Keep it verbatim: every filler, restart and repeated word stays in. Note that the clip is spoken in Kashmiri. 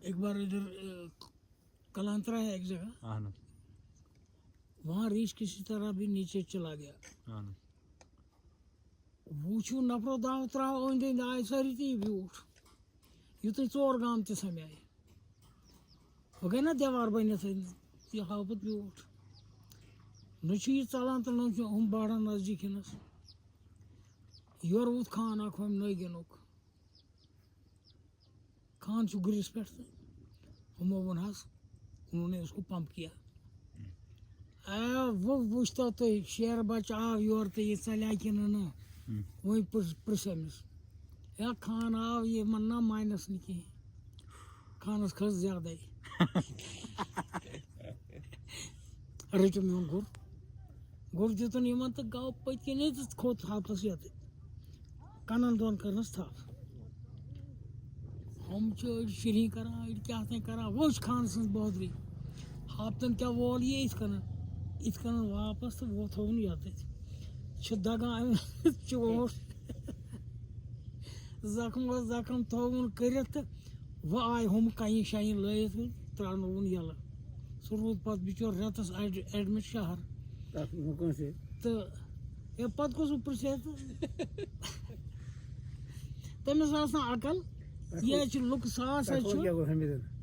एक बार इधर अ, कलांतरा है एक जगह, اہن حظ वहाँ रीछ किसी तरह भी नीचे चला गया। اہن حظ وُچھِو نفرو داو ترٛاو أنٛدۍ أنٛدۍ آے سٲری تہٕ یہِ بیوٗٹھ۔ یُتُے ژور گام تہِ سَمے۔ وۄنۍ گٔے نہ دیوار بٔنِتھ أنٛدۍ، یہِ ہاو پَتہٕ بیوٗٹھ۔ نہ چھُ یہِ ژَلان تہٕ نہ چھُ ہُم بَڑان نزدیٖکھٕے نَس۔ یورٕ ووٚتھ خان اَکھ ہُمہِ نٲگِنُک۔ خان چھُ گُرِس پٮ۪ٹھ تہٕ ہُمو ووٚن حظ، انہوں نے اس کو پمپ کیا۔ اے، وہ وٕچھتو تُہۍ، شیر بچہٕ آو یورٕ تہٕ یہِ ژَلیا کِنہٕ نہ؟ وۄنۍ پرٛژھ پرٛژھ أمِس۔ یا خان آو، یِمن نہ مانس نہٕ کِہیٖنۍ۔ خانس کھٔژ زیادَے۔ رٔٹِم میون گُر۔ گُر دیُتُن یِمن تہٕ گوٚو پٔتۍ کِنۍ تہٕ کھوٚت ہاپتس یَتہٕ۔ کَنن دۄن کٔرنَس تھپھ۔ ہُم چھِ أڑۍ شِرِنۍ کران، أڑۍ کیٛاہ تام کران۔ وٕچھ خان سٕنٛز بہادری۔ ہاپتن کیٛاہ وول یہِ یِتھ کٔنۍ، یِتھ کٔنۍ واپس تہٕ وۄتھ تھووُن یَتَتھ۔ چھِ دَگان أمِس چوٹ۔ زخم اوس زخم تھووُن کٔرِتھ تہٕ وۄنۍ آے ہُم کَنہِ شَنہِ لٲیِتھ تہٕ ترٛاونووُن یَلہٕ۔ سُہ روٗد پَتہٕ بِچور رٮ۪تَس اٮ۪ڈ-، اٮ۪ڈمِٹ شہر۔ تَتھ ووٚن کٲنٛسہِ؟ تہٕ ہے، پَتہٕ کُس وۄنۍ پرٛژھِ ہے تہٕ؟ تٔمِس آسان عقل، یہِ حظ چھِ لُکہٕ ساس حظ تَتھ ووٚن چھُ۔ کیٛاہ گوٚو حمیٖدَن؟